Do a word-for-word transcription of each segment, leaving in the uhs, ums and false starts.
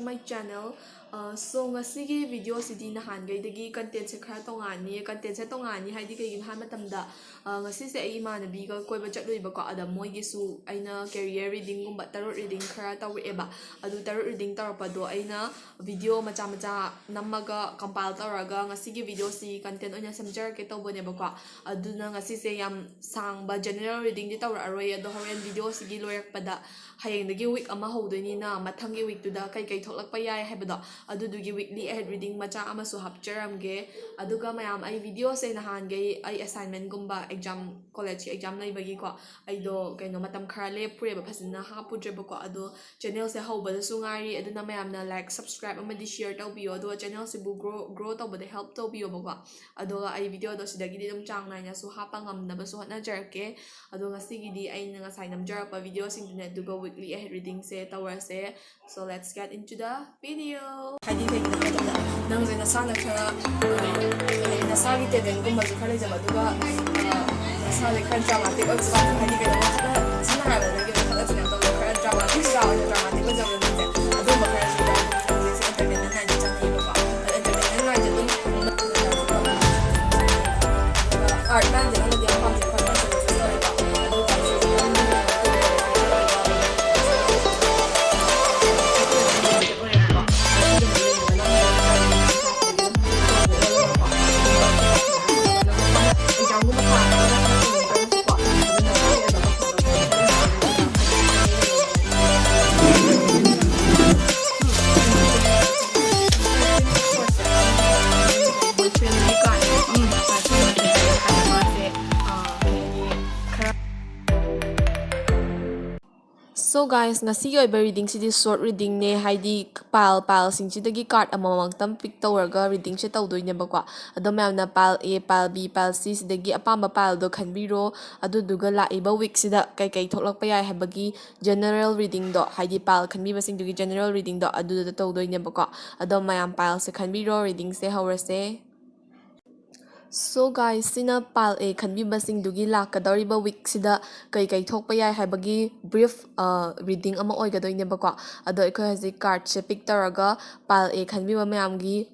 My channel. Uh, so ꯉꯁꯤꯒꯤ video ꯁꯤꯗꯤ ꯅꯍꯥꯟꯈꯩꯗꯒꯤ content ꯁꯦ ꯈꯔ ꯇꯣꯉꯥꯟꯅꯤ꯫ Content ꯁꯦ ꯇꯣꯉꯥꯟꯅꯤ ꯍꯥꯏꯗꯤ ꯀꯩꯒꯤꯅꯣ ꯍꯥꯏꯕ ꯃꯇꯝꯗ, uh, ꯉꯁꯤꯁꯦ ꯑꯩ ꯏꯃꯥꯟꯅꯕꯤꯒ ꯀꯣꯏꯕ ꯆꯠꯂꯨꯏꯕꯀꯣ꯫ ꯑꯗ ꯃꯣꯏꯒꯤꯁꯨ ꯑꯩꯅ career reading ꯒꯨꯝꯕ tarot reading ꯈꯔ ꯇꯧꯔꯛꯑꯦꯕ꯫ ꯑꯗꯨ tarot reading ꯇꯧꯔꯛꯄꯗꯣ ꯑꯩꯅ video ꯃꯆꯥ ꯃꯆꯥ ꯅꯝꯃꯒ compile ꯇꯧꯔꯒ ꯉꯁꯤꯒꯤ video ꯁꯤ content ꯑꯣꯏꯅ ꯁꯦꯝꯖꯔꯛꯀꯦ ꯇꯧꯕꯅꯦꯕꯀꯣ꯫ ꯑꯗꯨꯅ ꯉꯁꯤꯁꯦ ꯌꯥꯝ ꯁꯥꯡꯕ general reading ꯗꯤ ꯇꯧꯔꯛꯑꯔꯣꯏ, ꯑꯗꯣ ꯍꯣꯔꯦꯟ video ꯁꯤꯒꯤ ꯂꯣꯏꯔꯛꯄꯗ ꯍꯌꯦꯡꯗꯒꯤ week ꯑꯃ ꯍꯧꯗꯣꯏꯅꯤꯅ ꯃꯊꯪꯒꯤ week ꯇꯨꯗ ꯀꯩ ꯀꯩ ꯊꯣꯛꯂꯛꯄ ꯌꯥꯏ ꯍꯥꯏꯕꯗꯣ, ꯑꯗꯨꯗꯨꯒꯤ weekly ahead reading ꯃꯆꯥ ꯑꯃꯁꯨ ꯍꯥꯞꯆꯔꯝꯒꯦ꯫ ꯑꯗꯨꯒ ꯃꯌꯥꯝ, ꯑꯩ video ꯁꯦ ꯅꯍꯥꯟꯈꯩ ꯑꯩ assignment ꯒꯨꯝꯕ exam, college ꯀꯤ exam ꯂꯩꯕꯒꯤꯀꯣ, ꯑꯩꯗꯣ ꯀꯩꯅꯣ ꯃꯇꯝ ꯈꯔ ꯂꯦꯞꯄꯨꯔꯦꯕ, ꯐꯖꯅ ꯍꯥꯞꯄꯨꯗ꯭ꯔꯦꯕꯀꯣ꯫ ꯑꯗꯣ channel ꯁꯦ ꯍꯧꯕꯗꯁꯨ ꯉꯥꯏꯔꯤ, ꯑꯗꯨꯅ ꯃꯌꯥꯝꯅ like, subscribe ꯑꯃꯗꯤ share ꯇꯧꯕꯤꯌꯣ, ꯑꯗꯨꯒ channel ꯁꯤꯕꯨ grow, grow ꯇꯧꯕꯗ help ꯇꯧꯕꯤꯌꯣꯕꯀꯣ꯫ ꯑꯗꯨꯒ ꯑꯩ video ꯗꯣ ꯁꯤꯗꯒꯤꯗꯤ ꯑꯗꯨꯝ ꯆꯥꯡ ꯅꯥꯏꯅꯁꯨ ꯍꯥꯞꯄ ꯉꯝꯅꯕꯁꯨ ꯍꯣꯠꯅꯖꯔꯛꯀꯦ꯫ ꯑꯗꯣ ꯉꯁꯤꯒꯤꯗꯤ ꯑꯩꯅ ꯉꯁꯥꯏ ꯅꯝꯖꯔꯛꯄ video ꯁꯤꯡꯗꯨꯅꯦ, ꯑꯗꯨꯒ weekly ahead reading ꯁꯦ ꯇꯧꯔꯁꯦ꯫ So let's get into the video. ꯍꯥꯏꯗꯤ ꯀꯩꯒꯤꯅꯣ ꯍꯥꯏꯕꯗ ꯅꯪꯁꯦ ꯅꯁꯥꯅ ꯈꯔ, ꯑ, ꯀꯩ ꯍꯥꯏꯅꯤ, ꯅꯁꯥꯒꯤ talent ꯒꯨꯝꯕꯁꯨ ꯈꯔ ꯂꯩꯖꯕ, ꯑꯗꯨꯒ, ꯑ, ꯅꯁꯥꯁꯦ ꯈꯔ dramatic ꯑꯣꯏꯕꯁꯨ ꯄꯥꯝꯖꯕ, ꯍꯥꯏꯗꯤ ꯀꯩꯅꯣ ꯈꯔ, ꯁꯝꯅ ꯍꯥꯏꯔꯕꯗ ꯅꯪꯒꯤ ꯈꯔ ꯁꯤꯅ ꯇꯧꯕ ꯈꯔ dramatic ꯁ꯭ꯇꯥꯏꯜ ꯑꯣꯏꯅ dramatic ꯑꯣꯏꯖꯕ ꯅꯪꯁꯦ, ꯑꯗꯨꯝꯕ ꯈꯔꯁꯨ ꯌꯥꯎꯕ ꯅꯪꯁꯦ entertainment line ꯗ ꯆꯪꯉꯦꯕꯀꯣ꯫ ꯑꯗꯣ entertainment line ꯁꯦ ꯑꯗꯨꯝ art line ꯁꯦ ꯅꯪꯅꯗꯤ ꯌꯥꯝ ꯄꯥꯝꯖꯩ, ꯈꯔ ꯄꯥꯝꯖꯕ choice ꯇꯧꯋꯦꯕ꯫ ꯑꯗꯨ ꯑꯣꯏꯇꯥꯔꯁꯨ ꯅꯪꯒꯤ So guys, ꯉꯁꯤꯒꯤ ꯑꯣꯏꯕ reading ꯁꯤꯗꯤ short reading ꯅꯦ, ꯍꯥꯏꯗꯤ pile, pile ꯁꯤꯡꯁꯤꯗꯒꯤ card ꯑꯃꯃꯝꯇꯪ pick ꯇꯧꯔꯒ reading ꯁꯦ ꯇꯧꯗꯣꯏꯅꯦꯕꯀꯣ꯫ ꯑꯗꯣ ꯃꯌꯥꯝꯅ pile A, pile B, pile C ꯁꯤꯗꯒꯤ ꯑꯄꯥꯝꯕ pile ꯗꯣ ꯈꯟꯕꯤꯔꯣ꯫ ꯑꯗꯨꯗꯨꯒ ꯂꯥꯛꯏꯕ week ꯁꯤꯗ ꯀꯩꯀꯩ ꯊꯣꯛꯂꯛꯄ ꯌꯥꯏ ꯍꯥꯏꯕꯒꯤ general reading ꯗꯣ, ꯍꯥꯏꯗꯤ pile ꯈꯟꯕꯤꯕꯁꯤꯡꯗꯨꯒꯤ general reading ꯗꯣ ꯑꯗꯨꯗ ꯇꯧꯗꯣꯏꯅꯦꯕꯀꯣ꯫ ꯑꯗꯣ ꯃꯌꯥꯝ pile ꯁꯦ ꯈꯟꯕꯤꯔꯣ, reading ꯁꯦ ꯍꯧꯔꯁꯦ꯫ So guys, ꯁꯤꯅ pile A ꯈꯟꯕꯤꯕꯁꯤꯡꯗꯨꯒꯤ ꯂꯥꯛꯀꯗꯧꯔꯤꯕ ꯋꯤꯛꯁꯤꯗ ꯀꯩ ꯀꯩ ꯊꯣꯛꯄ ꯌꯥꯏ ꯍꯥꯏꯕꯒꯤ ꯕ꯭ꯔꯤꯐ ꯔꯤꯗꯤꯡ ꯑꯃ ꯑꯣꯏꯒꯗꯣꯏꯅꯦꯕꯀꯣ꯫ ꯑꯗꯣ ꯑꯩꯈꯣꯏ ꯍꯧꯖꯤꯛ ꯀꯥꯔꯠꯁꯦ ꯄꯤꯛ ꯇꯧꯔꯒ pile A ꯈꯟꯕꯤꯕ ꯃꯌꯥꯝꯒꯤ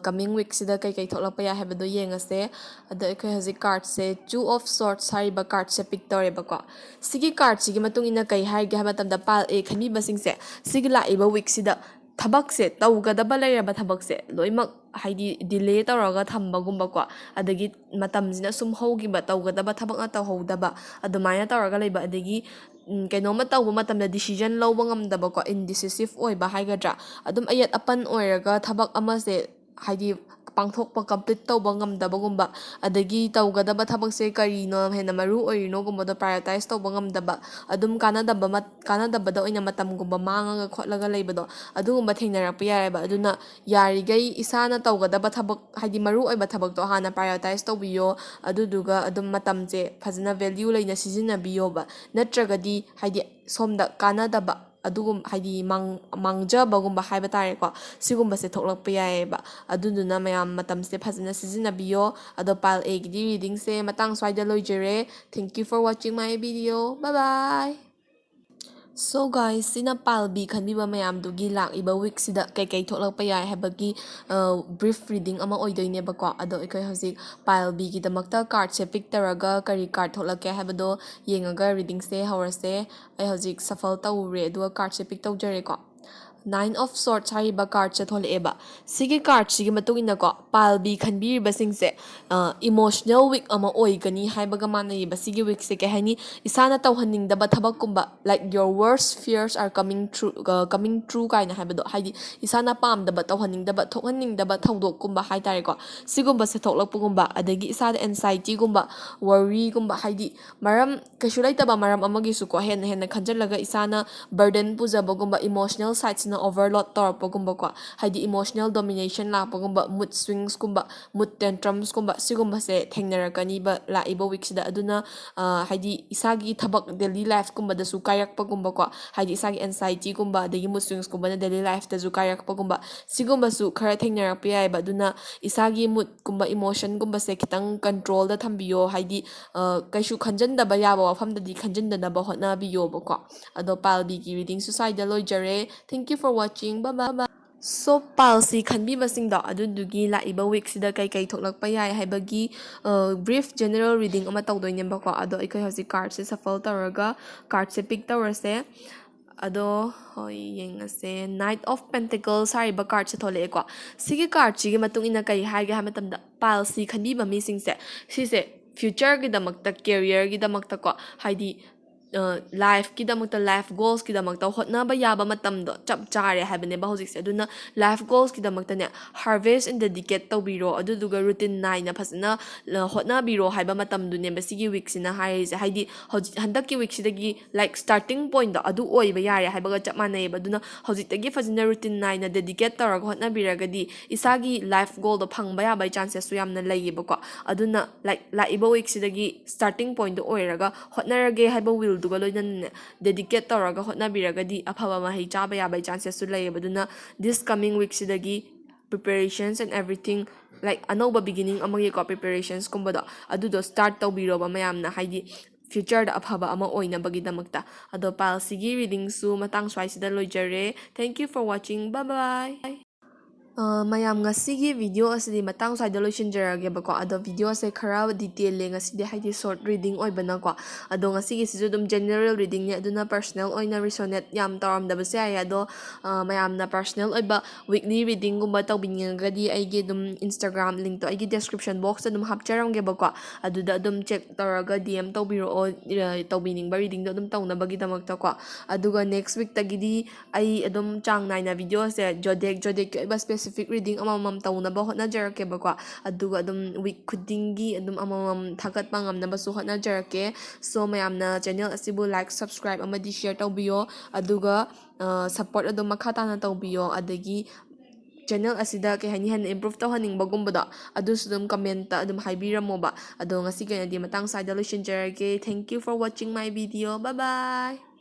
ꯀꯃꯤꯡ ꯋꯤꯛꯁꯤꯗ ꯀꯩ ꯀꯩ ꯊꯣꯛꯂꯛꯄ ꯌꯥꯏ ꯍꯥꯏꯕꯗꯣ ꯌꯦꯡꯉꯁꯦ꯫ ꯑꯗꯣ ꯑꯩꯈꯣꯏ ꯍꯧꯖꯤꯛ ꯀꯥꯔꯠꯁꯦ Two of Swords ꯍꯥꯏꯔꯤꯕ ꯀꯥꯔꯠꯁꯦ ꯄꯤꯛ ꯇꯧꯔꯦꯕꯀꯣ꯫ ꯁꯤꯒꯤ ꯀꯥꯔꯠꯁꯤꯒꯤ ꯃꯇꯨꯡ ꯏꯟꯅ ꯀꯩ ꯍꯥꯏꯒꯦ ꯍꯥꯏꯕ ꯃꯇꯝꯗ, pile A ꯈꯟꯕꯤꯕꯁꯤꯡꯁꯦ ꯁꯤꯒꯤ ꯂꯥꯛꯏꯕ ꯋꯤꯛꯁꯤꯗ ꯊꯕꯛꯁꯦ, ꯇꯧꯒꯗꯕ ꯂꯩꯔꯕ ꯊꯕꯛꯁꯦ ꯂꯣꯏꯅꯃꯛ ꯍꯥꯏꯗꯤ ꯗꯤꯂꯦ ꯇꯧꯔꯒ ꯊꯝꯕꯒꯨꯝꯕꯀꯣ, ꯑꯗꯒꯤ ꯃꯇꯝꯁꯤꯅ ꯁꯨꯝ ꯍꯧꯈꯤꯕ, ꯇꯧꯒꯗꯕ ꯊꯕꯛꯅ ꯇꯧꯍꯧꯗꯕ, ꯑꯗꯨꯃꯥꯏꯅ ꯇꯧꯔꯒ ꯂꯩꯕ, ꯑꯗꯒꯤ ꯎꯝ, ꯀꯩꯅꯣꯝꯃ ꯇꯧꯕ ꯃꯇꯝꯗ ꯗꯤꯁꯤꯖꯟ ꯂꯧꯕ ꯉꯝꯗꯕꯀꯣ, ꯏꯟꯗꯤꯁꯤꯁꯤꯞ ꯑꯣꯏꯕ ꯍꯥꯏꯒꯗ꯭ꯔꯥ, ꯑꯗꯨꯝ ꯑꯌꯦꯠ ꯑꯄꯟ ꯑꯣꯏꯔꯒ ꯊꯕꯛ ꯑꯃꯁꯦ ꯍꯥꯏꯗꯤ ꯄꯥꯡꯊꯣꯛꯄ, ꯀꯝꯄ꯭ꯂꯤꯠ ꯇꯧꯕ ꯉꯝꯗꯕꯒꯨꯝꯕ, ꯑꯗꯒꯤ ꯇꯧꯒꯗꯕ ꯊꯕꯛꯁꯦ ꯀꯔꯤꯅ ꯍꯦꯟꯅ ꯃꯔꯨ ꯑꯣꯏꯔꯤꯅꯣꯒꯨꯝꯕꯗꯣ ꯄ꯭ꯔꯥꯏꯌꯣꯔꯇꯥꯏꯁ ꯇꯧꯕ ꯉꯝꯗꯕ, ꯑꯗꯨꯝ ꯀꯥꯟꯅꯗꯕ ꯃꯠ-, ꯀꯥꯟꯅꯗꯕꯗ ꯑꯣꯏꯅ ꯃꯇꯝꯒꯨꯝꯕ ꯃꯥꯡꯉꯒ ꯈꯣꯠꯂꯒ ꯂꯩꯕꯗꯣ, ꯑꯗꯨꯒꯨꯝꯕ ꯊꯦꯡꯅꯔꯛꯄ ꯌꯥꯏꯑꯕ꯫ ꯑꯗꯨꯅ ꯌꯥꯔꯤꯈꯩ ꯏꯁꯥꯅ ꯇꯧꯒꯗꯕ ꯊꯕꯛ, ꯍꯥꯏꯗꯤ ꯃꯔꯨ ꯑꯣꯏꯕ ꯊꯕꯛꯇꯣ ꯍꯥꯟꯅ ꯄ꯭ꯔꯥꯏꯌꯣꯔꯇꯥꯏꯁ ꯇꯧꯕꯤꯌꯣ, ꯑꯗꯨꯗꯨꯒ ꯑꯗꯨꯝ ꯃꯇꯝꯁꯦ ꯐꯖꯅ ꯚꯦꯂ꯭ꯌꯨ ꯂꯩꯅ ꯁꯤꯖꯤꯟꯅꯕꯤꯌꯣꯕ꯫ ꯅꯠꯇ꯭ꯔꯒꯗꯤ ꯍꯥꯏꯗꯤ ꯁꯣꯝꯗ ꯀꯥꯟꯅꯗꯕ ꯑꯗꯨꯒꯨꯝ-, ꯍꯥꯏꯗꯤ ꯃꯥꯡ-, ꯃꯥꯡꯖꯕꯒꯨꯝꯕ ꯍꯥꯏꯕ ꯇꯥꯔꯦꯀꯣ, ꯁꯤꯒꯨꯝꯕꯁꯦ ꯊꯣꯛꯂꯛꯄ ꯌꯥꯏꯑꯕ꯫ ꯑꯗꯨꯗꯨꯅ ꯃꯌꯥꯝ ꯃꯇꯝꯁꯦ ꯐꯖꯅ ꯁꯤꯖꯤꯟꯅꯕꯤꯌꯣ꯫ ꯑꯗꯣ pile A ꯒꯤꯗꯤ ꯔꯤꯗꯤꯡꯁꯦ ꯃꯇꯥꯡ ꯁ꯭ꯋꯥꯏꯗ ꯂꯣꯏꯖꯔꯦ꯫ Thank you for watching my video. Bye bye. So guys, ꯁꯤꯅ pile B ꯈꯟꯕꯤꯕ ꯃꯌꯥꯝꯗꯨꯒꯤ ꯂꯥꯛꯏꯕ ꯋꯤꯛꯁꯤꯗ ꯀꯩꯀꯩ ꯊꯣꯛꯂꯛꯄ ꯌꯥꯏ ꯍꯥꯏꯕꯒꯤ ꯕ꯭ꯔꯤꯐ ꯔꯤꯗꯤꯡ ꯑꯃ ꯑꯣꯏꯗꯣꯏꯅꯦꯕꯀꯣ꯫ ꯑꯗꯣ ꯑꯩꯈꯣꯏ ꯍꯧꯖꯤꯛ pile B ꯒꯤꯗꯃꯛꯇ ꯀꯥꯔꯠꯁꯦ ꯄꯤꯛ ꯇꯧꯔꯒ ꯀꯔꯤ ꯀꯥꯔꯠ ꯊꯣꯛꯂꯛꯀꯦ ꯍꯥꯏꯕꯗꯣ ꯌꯦꯡꯉꯒ ꯔꯤꯗꯤꯡꯁꯦ ꯍꯧꯔꯁꯦ꯫ ꯑꯩ ꯍꯧꯖꯤꯛ ꯁꯐꯜ ꯇꯧꯔꯦ, ꯑꯗꯨꯒ ꯀꯥꯔꯠꯁꯦ ꯄꯤꯛ ꯇꯧꯖꯔꯦꯀꯣ꯫ Nine of Swords ꯍꯥꯏꯔꯤꯕ ꯀꯥꯔꯠꯁꯦ ꯊꯣꯛꯂꯛꯑꯦꯕ꯫ ꯁꯤꯒꯤ ꯀꯥꯔꯠꯁꯤꯒꯤ ꯃꯇꯨꯡ ꯏꯟꯅꯀꯣ, pile B ꯈꯟꯕꯤꯔꯤꯕꯁꯤꯡꯁꯦ ꯏꯃꯣꯁꯅꯦꯜ ꯋꯤꯛ ꯑꯃ ꯑꯣꯏꯒꯅꯤ ꯍꯥꯏꯕꯒ ꯃꯥꯟꯅꯩꯌꯦꯕ꯫ ꯁꯤꯒꯤ ꯋꯤꯛꯁꯦ ꯀꯩ ꯍꯥꯏꯅꯤ, ꯏꯁꯥꯅ ꯇꯧꯍꯟꯅꯤꯡꯗꯕ ꯊꯕꯛꯀꯨꯝꯕ, like your worst fears are coming true, coming true ꯀꯥꯏꯅ ꯍꯥꯏꯕꯗꯣ, ꯍꯥꯏꯗꯤ ꯏꯁꯥꯅ ꯄꯥꯝꯗꯕ, ꯇꯧꯍꯟꯅꯤꯡꯗꯕ, ꯊꯣꯛꯍꯟꯅꯤꯡꯗꯕ ꯊꯧꯗꯣꯛꯀꯨꯝꯕ ꯍꯥꯏꯇꯥꯔꯦꯀꯣ, ꯁꯤꯒꯨꯝꯕꯁꯦ ꯊꯣꯛꯂꯛꯄꯒꯨꯝꯕ, ꯑꯗꯒꯤ ꯏꯁꯥꯗ ꯑꯦꯟꯁꯥꯏꯇꯤꯒꯨꯝꯕ, ꯋꯥꯔꯤꯒꯨꯝꯕ, ꯍꯥꯏꯗꯤ ꯃꯔꯝ, ꯀꯩꯁꯨ ꯂꯩꯇꯕ ꯃꯔꯝ ꯑꯃꯒꯤꯁꯨꯀꯣ ꯍꯦꯟꯅ ꯍꯦꯟꯅ ꯈꯟꯖꯤꯜꯂꯒ ꯏꯁꯥꯅ ꯕꯔꯗꯟ ꯄꯨꯖꯕꯒꯨꯝꯕ, ꯏꯃꯣꯁꯅꯦꯜ ꯁꯥꯏꯠꯁꯤꯅ overload ꯇꯧꯔꯛꯄꯒꯨꯝꯕꯀꯣ, ꯍꯥꯏꯗꯤ emotional domination ꯂꯥꯛꯄꯒꯨꯝꯕ, mood swingsꯀꯨꯝꯕ, mood tantrumsꯀꯨꯝꯕ, ꯁꯤꯒꯨꯝꯕꯁꯦ ꯊꯦꯡꯅꯔꯛꯀꯅꯤꯕ ꯂꯥꯛꯏꯕ weekꯁꯤꯗ꯫ ꯑꯗꯨꯅ ꯍꯥꯏꯗꯤ ꯏꯁꯥꯒꯤ ꯊꯕꯛ, daily lifeꯀꯨꯝꯕꯗꯁꯨ ꯀꯥꯏꯔꯛꯄꯒꯨꯝꯕꯀꯣ, ꯍꯥꯏꯗꯤ ꯏꯁꯥꯒꯤ anxietyꯒꯨꯝꯕ ꯑꯗꯒꯤ mood swingsꯀꯨꯝꯕꯅ daily lifeꯇꯁꯨ ꯀꯥꯏꯔꯛꯄꯒꯨꯝꯕ, ꯁꯤꯒꯨꯝꯕꯁꯨ ꯈꯔ ꯊꯦꯡꯅꯔꯛꯄ ꯌꯥꯏꯑꯕ꯫ ꯑꯗꯨꯅ ꯏꯁꯥꯒꯤ moodꯀꯨꯝꯕ, emotionꯒꯨꯝꯕꯁꯦ ꯈꯤꯇꯪ controlꯗ ꯊꯝꯕꯤꯌꯣ꯫ ꯍꯥꯏꯗꯤ ꯀꯩꯁꯨ ꯈꯟꯖꯟꯗꯕ ꯌꯥꯕ ꯋꯥꯐꯝꯗꯗꯤ ꯈꯟꯖꯟꯗꯅꯕ ꯍꯣꯠꯅꯕꯤꯌꯣꯕꯀꯣ꯫ ꯑꯗꯣ pile Bꯒꯤ readingꯁꯨ ꯁ꯭ꯋꯥꯏꯗ ꯂꯣꯏꯖꯔꯦ꯫ Thank you for watching. Bye bye. So, pileꯁꯤ ꯈꯟꯕꯤꯕꯁꯤꯡꯗꯣ, ꯑꯗꯨꯗꯨꯒꯤ ꯂꯥꯛꯏꯕ weekꯁꯤꯗ ꯀꯩꯀꯩ ꯊꯣꯛꯂꯛꯄ ꯌꯥꯏ ꯍꯥꯏꯕꯒꯤ brief general reading ꯑꯃ ꯇꯧꯗꯣꯏꯅꯦꯕꯀꯣ꯫ ꯑꯗꯣ ꯑꯩꯈꯣꯏ ꯍꯧꯖꯤꯛ cardꯁꯦ shuffle ꯇꯧꯔꯒ cardꯁꯦ pick ꯇꯧꯔꯁꯦ꯫ ꯑꯗꯣ ꯍꯣꯏ, ꯌꯦꯡꯉꯁꯦ꯫ Knight of Pentacles ꯍꯥꯏꯔꯤꯕ cardꯁꯦ ꯊꯣꯛꯂꯛꯑꯦꯀꯣ꯫ ꯁꯤꯒꯤ cardꯁꯤꯒꯤ ꯃꯇꯨꯡ ꯏꯟꯅ ꯀꯩ ꯍꯥꯏꯒꯦ ꯍꯥꯏꯕ ꯃꯇꯝꯗ, pileꯁꯤ ꯈꯟꯕꯤꯕ ꯃꯤꯁꯤꯡꯁꯦ, ꯁꯤꯁꯦ futureꯒꯤꯗꯃꯛꯇ, careerꯒꯤꯗꯃꯛꯇꯀꯣ, ꯍꯥꯏꯗꯤ lifeꯀꯤꯗꯃꯛꯇ, life goalsꯀꯤꯗꯃꯛꯇ ꯍꯣꯠꯅꯕ ꯌꯥꯕ ꯃꯇꯝꯗꯣ ꯆꯞ ꯆꯥꯔꯦ ꯍꯥꯏꯕꯅꯦꯕ ꯍꯧꯖꯤꯛꯁꯦ꯫ ꯑꯗꯨꯅ life goalsꯀꯤꯗꯃꯛꯇꯅꯦ, harvest and dedicate ꯇꯧꯕꯤꯔꯣ, ꯑꯗꯨꯗꯨꯒ routine ꯅꯥꯏꯅ ꯐꯖꯅ ꯍꯣꯠꯅꯕꯤꯔꯣ ꯍꯥꯏꯕ ꯃꯇꯝꯗꯨꯅꯦꯕ ꯁꯤꯒꯤ weekꯁꯤꯅ ꯍꯥꯏꯔꯤꯁꯦ꯫ ꯍꯥꯏꯗꯤ ꯍꯧꯖꯤꯛ, ꯍꯟꯗꯛꯀꯤ weekꯁꯤꯗꯒꯤ, like, starting pointꯗꯣ ꯑꯗꯨ ꯑꯣꯏꯕ ꯌꯥꯔꯦ ꯍꯥꯏꯕꯒ ꯆꯞ ꯃꯥꯟꯅꯩꯌꯦꯕ꯫ ꯑꯗꯨꯅ ꯍꯧꯖꯤꯛꯇꯒꯤ ꯐꯖꯅ routine ꯅꯥꯏꯅ dedicate ꯇꯧꯔꯒ ꯍꯣꯠꯅꯕꯤꯔꯒꯗꯤ ꯏꯁꯥꯒꯤ life goalꯗꯣ ꯐꯪꯕ ꯌꯥꯕꯒꯤ chances ꯁꯨ ꯌꯥꯝꯅ ꯂꯩꯌꯦꯕꯀꯣ꯫ ꯑꯗꯨꯅ, like, ꯂꯥꯛꯏꯕ weekꯁꯤꯗꯒꯤ starting pointꯗꯣ ꯑꯣꯏꯔꯒ ꯍꯣꯠꯅꯔꯒꯦ ꯍꯥꯏꯕ willꯗꯨꯒ ꯂꯣꯏꯅꯅꯅꯦ, dedicate ꯇꯧꯔꯒ ꯍꯣꯠꯅꯕꯤꯔꯒꯗꯤ ꯑꯐꯕ ꯃꯍꯩ ꯆꯥꯕ ꯌꯥꯕꯒꯤ chances ꯁꯨ ꯂꯩꯌꯦꯕ꯫ ꯑꯗꯨꯅ this coming weekꯁꯤꯗꯒꯤ preparations and everything, like, ꯑꯅꯧꯕ beginning ꯑꯃꯒꯤꯀꯣ, preparationsꯀꯨꯝꯕꯗꯣ, ꯑꯗꯨꯗꯣ start ꯇꯧꯕꯤꯔꯣꯕ ꯃꯌꯥꯝꯅ, ꯍꯥꯏꯗꯤ futureꯗ ꯑꯐꯕ ꯑꯃ ꯑꯣꯏꯅꯕꯒꯤꯗꯃꯛꯇ꯫ ꯑꯗꯣ pileꯁꯤꯒꯤ readingꯁꯨ ꯃꯇꯥꯡ ꯁ꯭ꯋꯥꯏꯁꯤꯗ ꯂꯣꯏꯖꯔꯦ꯫ Thank you for watching. Bye bye. ꯃꯌꯥꯝ, ꯉꯁꯤꯒꯤ video ꯑꯁꯤꯗꯤ ꯃꯇꯥꯡ ꯁ꯭ꯋꯥꯏꯗ ꯂꯣꯏꯁꯤꯟꯖꯔꯒꯦꯕꯀꯣ꯫ ꯑꯗꯣ videoꯁꯦ ꯈꯔ detailꯂꯦ ꯉꯁꯤꯗꯤ, ꯍꯥꯏꯗꯤ short reading ꯑꯣꯏꯕꯅꯀꯣ꯫ ꯑꯗꯣ ꯉꯁꯤꯒꯤꯁꯤꯁꯨ ꯑꯗꯨꯝ general readingꯅꯦ, ꯑꯗꯨꯅ personal ꯑꯣꯏꯅ resonate ꯌꯥꯝ ꯇꯧꯔꯝꯗꯕꯁꯨ ꯌꯥꯏꯌꯦ꯫ ꯑꯗꯣ ꯃꯌꯥꯝꯅ personal ꯑꯣꯏꯕ weekly readingꯒꯨꯝꯕ ꯇꯧꯕꯤꯅꯤꯡꯉꯒꯗꯤ ꯑꯩꯒꯤ ꯑꯗꯨꯝ Instagram linkꯇꯣ ꯑꯩꯒꯤ description boxꯇ ꯑꯗꯨꯝ ꯍꯥꯞꯆꯔꯝꯒꯦꯕꯀꯣ꯫ ꯑꯗꯨꯗ ꯑꯗꯨꯝ check ꯇꯧꯔꯒ DM ꯇꯧꯕꯤꯔꯛꯑꯣ, ꯇꯧꯕꯤꯅꯤꯡꯕ readingꯗꯣ ꯑꯗꯨꯝ ꯇꯧꯅꯕꯒꯤꯗꯃꯛꯇꯀꯣ꯫ ꯑꯗꯨꯒ next weekꯇꯒꯤꯗꯤ ꯑꯩ ꯑꯗꯨꯝ ꯆꯥꯡ ꯅꯥꯏꯅ videoꯁꯦ zodiac, zodiacꯀꯤ ꯑꯣꯏꯕ specific specific reading ꯑꯃꯃꯝ ꯇꯧꯅꯕ ꯍꯣꯠꯅꯖꯔꯛꯀꯦꯕꯀꯣ꯫ ꯑꯗꯨꯒ ꯑꯗꯨꯝ week ꯈꯨꯗꯤꯡꯒꯤ ꯑꯗꯨꯝ ꯑꯃꯃꯝ ꯊꯥꯒꯠꯄ ꯉꯝꯅꯕꯁꯨ ꯍꯣꯠꯅꯖꯔꯛꯀꯦ꯫ So ꯃꯌꯥꯝꯅ channel ꯑꯁꯤꯕꯨ like, subscribe ꯑꯃꯗꯤ share ꯇꯧꯕꯤꯌꯣ꯫ ꯑꯗꯨꯒ support ꯑꯗꯨꯝ ꯃꯈꯥ ꯇꯥꯅ ꯇꯧꯕꯤꯌꯣ꯫ ꯑꯗꯒꯤ channel ꯑꯁꯤꯗ ꯀꯩ ꯍꯥꯏꯅꯤ, ꯍꯦꯟꯅ improve ꯇꯧꯍꯟꯅꯤꯡꯕꯒꯨꯝꯕꯗꯣ, ꯑꯗꯨꯁꯨ ꯑꯗꯨꯝ comment ꯑꯗꯨꯝ ꯍꯥꯏꯕꯤꯔꯝꯃꯣꯕ꯫ ꯑꯗꯣ ꯉꯁꯤꯒꯤ ꯑꯣꯏꯅꯗꯤ ꯃꯇꯥꯡ ꯁ꯭ꯋꯥꯏꯗ ꯂꯣꯏꯁꯤꯟꯖꯔꯒꯦ꯫ Thank you for watching my video. Bye bye.